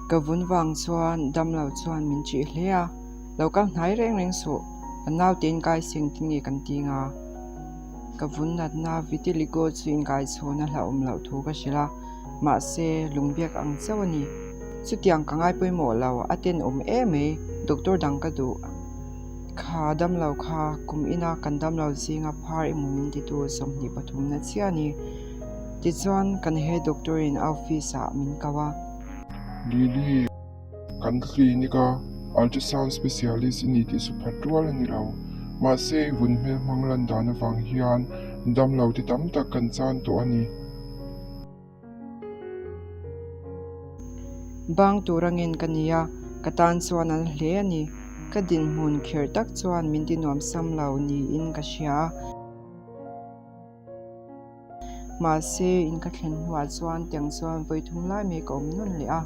Ka vun vang chuan damlo chuan min ṭih hle a, lo kal hnai reng reng suh, kan naute inkai se engtin nge kan ti nga? Ka vun natna vitiligo chu inkai chhawn a hlauhawm loh thu ka hrilh a, mahse lungbiak ang chauh a ni. Chutiang ka ngai pawimawh lo, a tenawm em mai, doctor dang ka duh. Kha damlo kha kum ina kan damlo zinga phar emaw min titu 23 na chiah a ni. Tichuan kan he doctor in a office ah min ko a. Lily, kan clinic a ultrasound specialist i ni tih chu phat rual a ni lo. Mahse i vun hmel hmang lan dan avang hian damlo ti tam tak kan chan tawh a ni. Bang tur angin ka ni a, ka tan chuan an hle a ni. Ka dinhmun khirh tak chuan min ti nuam sam lo niin ka hria a. Mahse, in ka thlen hnuah chuan tiang chuan vawi thum lai mai ka awm nawn leh a.